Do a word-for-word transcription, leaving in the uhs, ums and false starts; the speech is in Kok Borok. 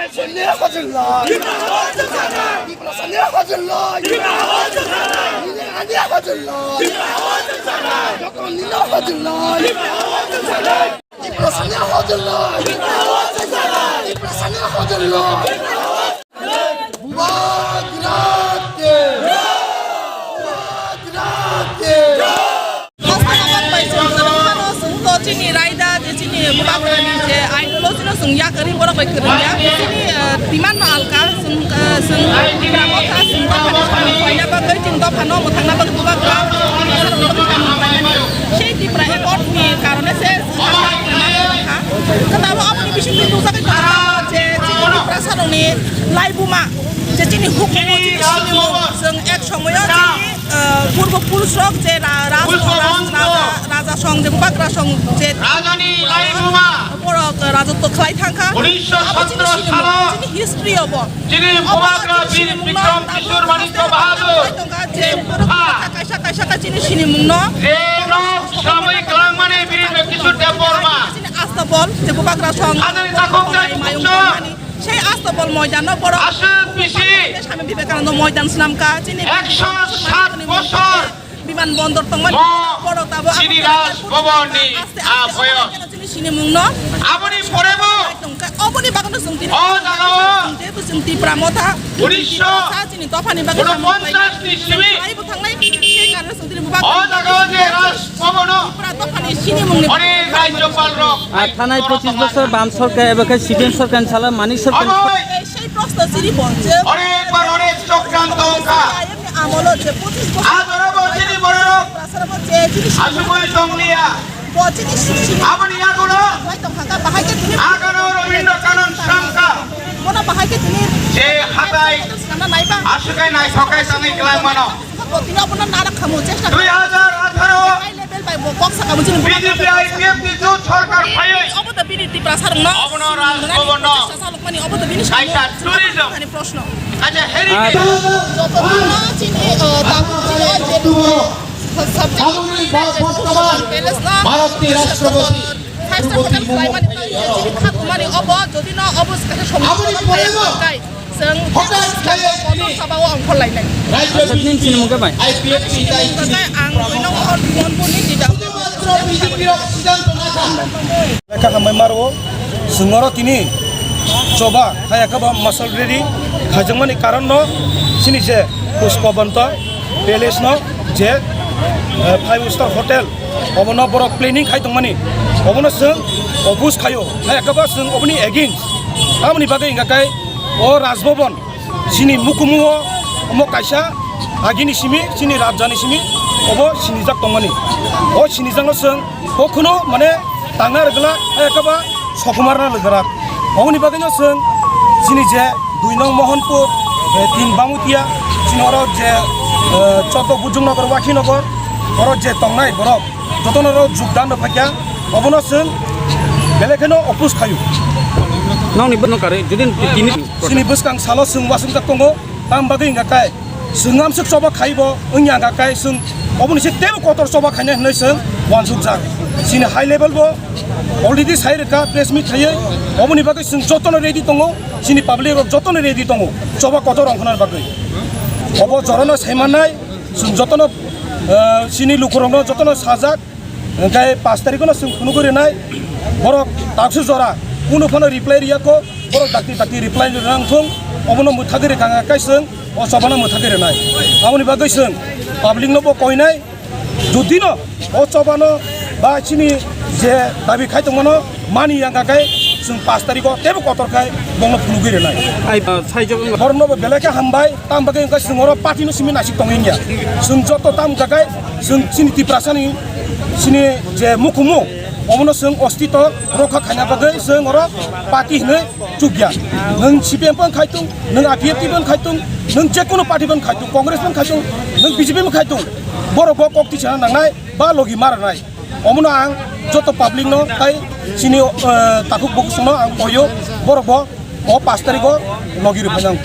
Seni hajir lai. Tiprasa ni hajir lai. Nini ani hajir lai. Joto nini hajir lai. Tiprasa ni hajir lai. Tiprasa ni hajir lai. Bubagra ki. Bubagra ki. Hasteni bai chwng kwrwngmano chwng to chini raida je chini bubagrani je ideology no chwng yakarwi borok bai kwrwngya. Chini, eh, demand no alka, chwng, eh, chwng Tipra Motha, chwng dophani samung khlaina bagwi, chini dophano mwthangna bagwi bubagra. Sei Tipra Accord ni karone se chwng ha. Kwtal aboni bisingtwi nukjagwi tongo je chini Tiprasarokni laibuma, je chini hukumu, chini sinimung, chwng ek somoyo chini ah, purbo purusrok je ra-, raj-, raj-, raja, raja song je bubagra song je Rajani laibuma borok rajotwo khlai thangkha. Abo chini sinimung, chini history obo. Chini bubagra Bir Bikram Kishore Manikya Bahadur. Tongkha je borok kaisa kaisa kha chini sinimungno. Je nok samui kwlangmani Bir Bikram Kishore Debbarma. Chini Astabol je bubagra song. Adani takhuk Mayung tongmani. Sei Astabol moidanno borok Aswk bisi Swami Vivekananda moidan swnamkha, chini ekso sat bochor biman bondor tongmani mo borok tabuk chini Raj Bhavan ni aste aste aboyong. Chini sinimungno aboni porebo tongkha, oboni bagwino chwng tini o jagao chwng jehetu chwng Tipra Motha, unisho chini dophani bagwi unoponchas ni simi thangnai, sei karone chwng tini bubagra o jagao je Raj Bhavan o Tipra dophani sinimungni onek rajyopal rok Ar thanai pochis bochor bam sorkar eba khe C P M sorkar ni salo Manik sorkar ni Onek Ei, sei proshno chini bo je Onek bar onek chokranto wngkha. I M ni amolo je pochis bochor Ajora bo chini borok Prasarabo je chini asugwi tongliya. Bo chini sini sini Aboni yagulo Hai tong haka bahai ke tini Agaro Rabindra Kanon sramkha. Bono bahai ke tini Je hatai Sana naiba Asukai nai sokai sangwi kwlangmano. Bo tini abono nara khamu chesta Dui hajar atharo High level bai bo kok saka mo chini B J P I P F ni jut sorkar phaiwi Obo to bini Tipra sarong no. Obono Raj Bhavan no. Salok mani obo to bini Kaisa tourism. Ani proshno. Kaisa heritage. Joto no chini, eh, tabu chini oi je subject Aboni ba-, bortoman Palace no. Bharat ni Rashtrapati Five star hotel Draupadi Murmu khlaimani phaiwi chini kha kumani obo jodi no obo kaisa somosya Aboni phaiwi porebo kai. Chwng Hotel Palace Kotor ni Sabha o ongkhorlainai. Rajya Aswk nini B J P sinimung khe bai? I P F T tai Tei ang buino hor Monpurni Dida. Sudhumatro B J P rok siddhanto nakha. Lekha hambai maro, chwng oro tini choba khaya khe bo muscle rally khaijakmani karon no chini je Pushpa Banto Palace no je, eh, five star hotel obono borok planning khai tongmani obono chwng oppose khaio, khaya khe bo chwng oboni against. Aboni bagwi hingkha khe o Raj Bhavan Chini mukumu o omo kaisa agini simi, chini rajani simi obo sinijak tongmani. O sinijakno chwng kokhuno mane tangna rwgwlak, ekaba sokumarna rwgwlak. Oboni bagwino chwng chini je dui nong Mohanpur, eh, tin Bangutiya, chini oro je, eh, Choto Bujung Nagar, Wakhi Nagar, oro je tongnai borok, jotono oro jogdan rw phaikha, obono chwng belai kheno oppose khaio. Nokni bwskango karwi, jodi tini chini bwskang salo chwng uansukjak tongo, tam bagwi hwnka khe chwng amswk choba khaibo wngya hwnka khe chwng oboni se teibo kotor choba khainai hwnwi chwng uansukjak. Chini high level bo already sai rwkha press meet khaiwi, oboni bagwi chwng jotono ready tongo, chini public rok jotono ready tongo choba kotor ongkhorna bagwi. Obo jorano saimannai. Chwng jotono, eh, chini lukurokno jotono sajak, hwnkhe pash tarikno chwng phunugwi rwnai, borok taksu jora kunu phano reply riyakho, borok dakti dakti reply rwna wngthung, obono mwthagwi rwkha hwnkhe chwng o chobano mwthagwi rwnai. Aboni bagwi chwng publicno bo koinai, judino o chobano ba chini je dabi khai tongmano, Mani yang kakai, chwng pash tarikh o teibo kotor khai bongno phunugwi rwnai. Ai, ah, saijak wng- Borokno bo belai khe hambai, tamo bagwi wngkha chwng oro party no simi naisik tongwi wngya. Chwng joto tamo kakai, chwng chini Tiprasani, chini je mukumu, omono chwng ostito rokha khaina bagwi chwng oro party hinwi chukya. Nwng C P M phano khai tung, nwng I P F T phano khai tung, nwng jekunu party phano khai tung, Congress phano khai tung, nwng B J P phano khai tung, borok bo kok tisana nangnai ba logi ma rwnai. Omono ang joto public no tai chini, eh, takhuk bukhuk no ang koyo, borok bo o pash tarikh o logi rw phaina ang.